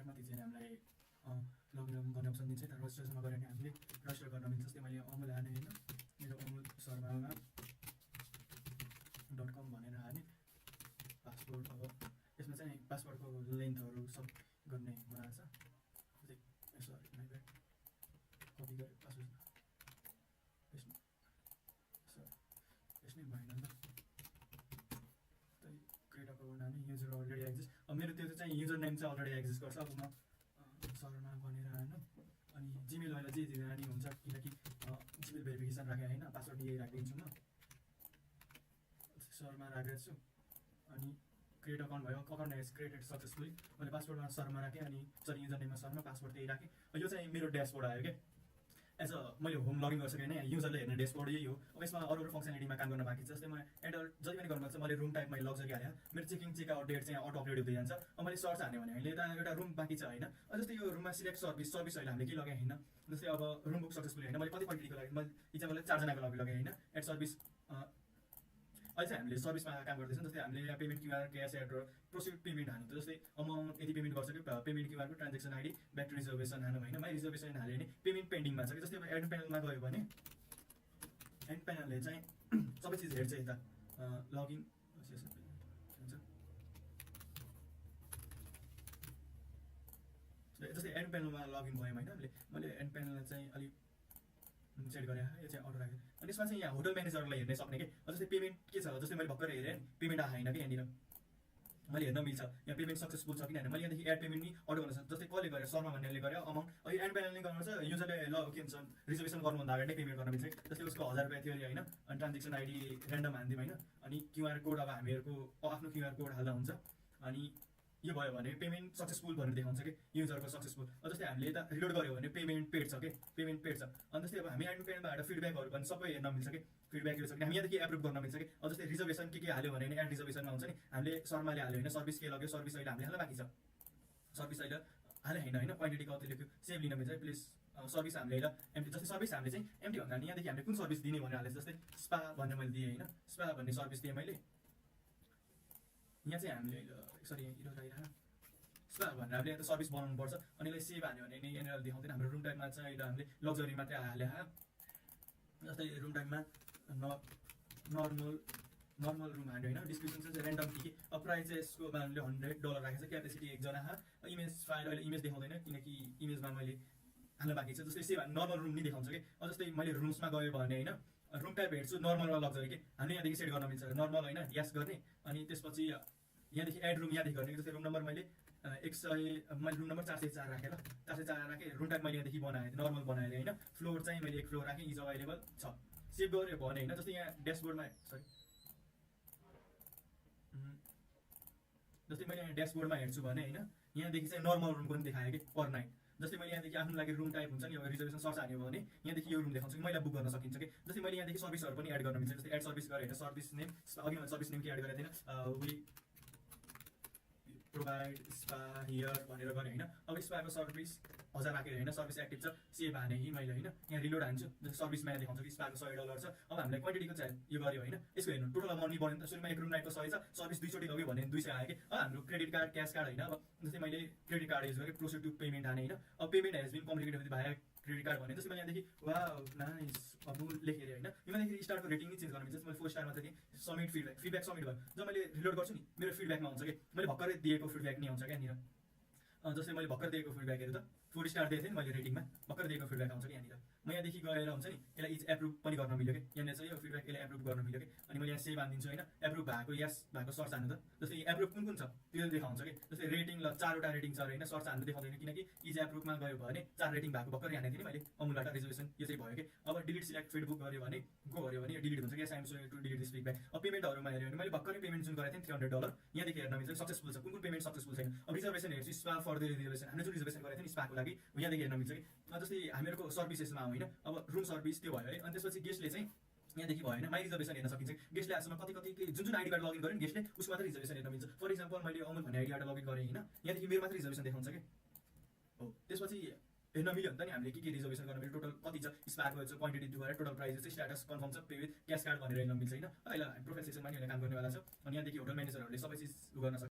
माथि चाहिँ हामीलाई लगइन गर्ने अप्सन दिन्छ। त्यहाँ रजिस्ट्रेसनमा गऱ्यो भने हामीले रजिस्टर गर्न मिल्छ। जस्तै मैले अमुल हालेँ होइन, मेरो अमुल शर्मा .com भनेर हालेँ। पासपोर्ट अब यसमा चाहिँ पासपोर्टको लेन्थहरू सब गर्ने बनाएको छ। सरी माइ ब्याड, कपी गरेँ पासपोर्ट यसमा यसमै भएन नि त। क्रिएट अकाउन्ट हाल्ने, युजर अलरेडी एक्जिस्ट। अब मेरो त्यो चाहिँ युजर नेम चाहिँ अलरेडी एक्जिस्ट गर्छ। अब म शर्मा भनेर हाल्नु, अनि जिमेल अहिले जे हाल्ने हुन्छ, किनकि जिमेल भेरिफिकेसन राखेँ होइन, पासवर्ड यही राखिदिन्छु म, शर्मा राखेको छु। अनि क्रिएट अकाउन्ट भयो, अकाउन्ट हेज क्रिएटेड सक्सेसफुली। मैले पासवर्डमा शर्मा राखेँ, अनि सरी युजर नेममा शर्मा, पासवर्ड त्यही राखेँ। यो चाहिँ मेरो ड्यासबोर्ड आयो क्या। एज अ मैले होम लगइन गरिसकेँ होइन, युजरले हेर्ने ड्यासबोर्ड यही हो। अब यसमा अरू फङ्सनालिटीमा काम गर्न बाँकी छ। जस्तै म एडल्ट जति पनि गर्नुपर्छ, मैले रुम टाइप मैले लग्जरी हालेँ, मेरो चेकआउट डेट चाहिँ अटो अपडेट हुँदै जान्छ। अब मैले सर्च हाल्यो भने अहिले एउटा रुम बाँकी छ होइन। जस्तै यो रुममा सिलेक्ट सर्भिस अहिले हामीले के लगाएँ होइन, जस्तै अब रुम बुक सक्सेसफुली होइन, मैले कति क्वान्टिटीको लागि मैले इक्जाम्पल 4 जनाको लागि लगाएँ होइन। एड सर्भिस अहिले चाहिँ हामीले सर्भिसमा काम गर्दैछौँ। जस्तै हामीले यहाँ पेमेन्ट क्युआर, क्यास एड र प्रोसिड पेमेन्ट हाल्नु, जस्तै अमाउन्ट यति पेमेन्ट गर्छ कि पेमेन्ट क्युआरको transaction ID, back to reservation हाल्नु होइन। माइ रिजर्भेसन हाल्यो भने पेमेन्ट पेन्डिङमा छ कि। जस्तै अब एड प्यानलमा गयो भने एड प्यानलले चाहिँ सबै चिज हेर्छ। यता लगइन के भन्छ, जस्तै एड प्यानलमा लगइन भयौँ होइन, मैले एड प्यानललाई चाहिँ अलिक सेट गरेँ, यो चाहिँ अटो राखेँ। अनि यसमा चाहिँ यहाँ होटल म्यानेजरलाई हेर्न सक्ने कि। जस्तै पेमेन्ट के छ, जस्तै मैले भर्खर हेरेँ पेमेन्ट आएन कि, यहाँनिर मैले हेर्न मिल्छ यहाँ पेमेन्ट सक्सेसफुल छ कि होइन। मैले यहाँदेखि एड पेमेन्ट नि अर्डर गर्न सक्छु। जस्तै कसले गर्यो, शर्मा भन्नेले गर्यो अमाउन्ट। अब यो एड प्यानलले गर्नुपर्छ, युजरले ल के भन्छ रिजर्भेसन गर्नुभन्दा अगाडि नै पेमेन्ट गर्न मिल्छ। जस्तै उसको 1000 रुपियाँ थियो अरे होइन, अनि ट्रान्जेक्सन आइडी ऱ्यान्डम हानिदिउँ होइन, अनि क्युआर कोड अब हामीहरूको आफ्नो क्युआर कोड हाल्दा हुन्छ। अनि यो भयो भने पेमेन्ट सक्सेसफुल भनेर देखाउँछ कि, युजरको सक्सेसफुल। जस्तै हामीले यता रिलोड गऱ्यो भने पेमेन्ट पेड छ कि, पेमेन्ट पेड छ। अनि जस्तै अब हामी एड पेमेन्टमा एउटा फिडब्याकहरू पनि सबै हेर्न मिल्छ कि, फिडब्याकहरू छ कि हामी यहाँदेखि एप्रुभ गर्न मिल्छ कि। अब जस्तै रिजर्भेसन के हाल्यो भने एड रिजर्भेसनमा हुन्छ नि, हामीले शर्माले हाल्यो होइन, सर्भिस के लग्यो, सर्भिस अहिले हामीले हाल्न बाँकी छ। सर्भिस अहिले हाले होइन, क्वान्टिटी कति लेख्यो सेभ लिन मिल्छ। प्लिज सर्भिस हामीले अहिले एमटी, जस्तै सर्भिस हामीले चाहिँ एमटी भन्दा नि यहाँदेखि हामीले कुन सर्भिस दिने भनेर हालेको। जस्तै स्पा भनेर मैले दिएँ होइन, स्पा भन्ने सर्भिस दिएँ मैले। यहाँ चाहिँ हामीले सरी स्पा भनेर हामीले यहाँ त सर्भिस बनाउनु पर्छ। अनि यसलाई सेभ हाल्यो भने नि यहाँनिर देखाउँदैन। हाम्रो रुम टाइपमा चाहिँ अहिले हामीले लग्जरी मात्रै हाले। जस्तै रुम टाइपमा नर्मल रुम हाल्यो होइन, डिस्क्रिप्सन चाहिँ ऱ्यान्डम के। अब प्राइस चाहिँ यसको हामीले $100 राखेको छ। क्यापेसिटी एकजना, इमेज फाइल अहिले इमेज देखाउँदैन किनकि इमेजमा मैले हाल्न बाँकी छ। जस्तै सेभ नर्मल रुम नि देखाउँछ कि। अब जस्तै मैले रुम्समा गयो भने होइन, रुम टाइप हेर्छु नर्मल र लग्जरी कि, हामीले यहाँदेखि सेट गर्न मिल्छ नर्मल होइन, यस गर्ने। अनि त्यसपछि यहाँदेखि एड रुम यहाँदेखि गर्ने। जस्तै रुम नम्बर मैले 100 मैले रुम नम्बर 404 राखेँ ल, 404 राखेँ। रुम टाइप मैले यहाँदेखि बनाएँ नर्मल बनाएँ होइन। फ्लोर चाहिँ मैले 1 फ्लोर राखेँ, इज अभाइलेबल छ, सेभ गऱ्यो भने होइन। जस्तै यहाँ ड्यासबोर्डमा सरी, जस्तै मैले यहाँ ड्यासबोर्डमा हेर्छु भने होइन, यहाँदेखि चाहिँ नर्मल रुम पनि देखायो कि पर नाइट। जस्तै मैले यहाँदेखि आफ्नो लागि रुम टाइप हुन्छ नि, अब रिजर्भेसन सर्च हाल्यो भने यहाँदेखि यो रुम देखाउँछ कि, मैले बुक गर्न सकिन्छ कि। जस्तै मैले यहाँदेखि सर्भिसहरू पनि एड गर्न मिल्छ। जस्तै एड सर्भिस गरेँ होइन, सर्भिस नेम अघि मैले सर्भिस नेम के एड गरेको थिएन, वी प्रोभाइड स्पा हियर भनेर गरेँ होइन। अब स्पाको सर्भिस 1000 राखेर होइन, सर्भिस एक्टिभ छ, सेभ हाने कि मैले होइन। यहाँ रिलोड हान्छु, जस्तै सर्भिसमा यहाँ देखाउँछ कि स्पाको $100 छ। अब हामीलाई क्वान्टिटीको चाहिँ यो गऱ्यो होइन, यसको हेर्नु टोटल अमाउन्ट नि बन्यो नि त। सुरुमा 1 रुम नाइटको 100 छ, सर्भिस 2 चोटि लग्यो भने 200 आयो कि। अब हाम्रो क्रेडिट कार्ड क्यास कार्ड होइन, अब जस्तै मैले क्रेडिट कार्ड युज गरेँ, प्रोसिड टु पेमेन्ट हाने होइन। अब payment has been complicated via credit card भने जस्तै मैले यहाँदेखि वाउ नाइस अब लेखेर होइन, यहाँदेखि स्टारको रेटिङ नि चेन्ज गर्न मिल्छ। मैले 4 स्टार मात्रै दिएँ, सब्मिट फिडब्याक सब्मिट भयो। जब मैले रिलोड गर्छु नि, मेरो फिडब्याकमा हुन्छ कि, मैले भर्खरै दिएको फिडब्याक नि आउँछ क्या यहाँनिर। जस्तै मैले भर्खर दिएको फिडब्याकहरू त 4 स्टार दिएको थिएँ नि मैले रेटिङमा, भर्खर दिएको फिडब्याक आउँछ कि यहाँनिर। म यहाँदेखि गएर हुन्छ नि, यसलाई इज एप्रुभ पनि गर्न मिल्यो कि, यहाँनिर चाहिँ यो फिडब्याक यसलाई एप्रुभ गर्न मिल्यो कि। अनि मैले यहाँ सेभ हानिदिन्छु होइन, एप्रुभ भएको यस भएको सर्च हान्नु त। जस्तै एप्रुभ कुन छ त्यो देखाउँछ कि। जस्तै रेटिङ ल 4वटा रेटिङ छ होइन, सर्च हान्नु देखाउँदैन किनकि इज एप्रुभमा गयो भने 4 रेटिङ भएको भर्खर हानेको थिएँ नि मैले, अमुलबाट रिजर्भेसन यो चाहिँ भयो कि। अब डिलिट सिलेक्ट फिड बुक गऱ्यो भने गो गऱ्यो भने यो डिलिट हुन्छ कि, am so to delete this feedback. अब पेमेन्टहरूमा हेऱ्यो भने मैले भर्खरै पेमेन्ट जुन गरेको थिएँ $300 यहाँदेखि हेर्न मिल्छ सक्सेसफुल छ, कुन पेमेन्ट सक्सेसफुल छैन। अब रिजर्भेसन हेर्छु, स्पा फर द रिजर्भेसन हामीले जुन रिजर्भेसन गरेको थियौँ नि स्पाको लागि, यहाँदेखि हेर्न मिल्छ कि। जस्तै हामीहरूको सर्भिसेसमा होइन, अब रुम सर्भिस त्यो भयो है। अनि त्यसपछि गेस्टले चाहिँ यहाँदेखि भयो होइन, माई रिजर्भेसन हेर्न सकिन्छ। गेस्टले आजसम्म कति जुन आइडी कार्ड लगइन गर्यो नि गेस्टले, उसको मात्रै रिजर्भेसन हेर्न मिल्छ। फर इक्जाम्पल मैले अमुल भन्ने आइडी कार्ड लगइन गरेँ होइन, यहाँदेखि मेरो मात्रै रिजर्भेसन देखाउँछ कि हो। त्यसपछि हेर्न मिल्यो नि त नि हामीले के रिजर्भेसन गर्न मिल्यो, टोटल कति छ, स्पाको छ, क्वान्टिटी गरेर टोटल प्राइस चाहिँ स्ट्याटस कन्फर्म छ, पे विथ क्यास कार्ड भनेर हेर्न मिल्छ होइन। अहिले प्रोफाइल सेक्सनमा नि काम गर्नेवाला छ। अनि यहाँदेखि होटल म्यानेजरहरूले सबै चिज गर्न सक्छ।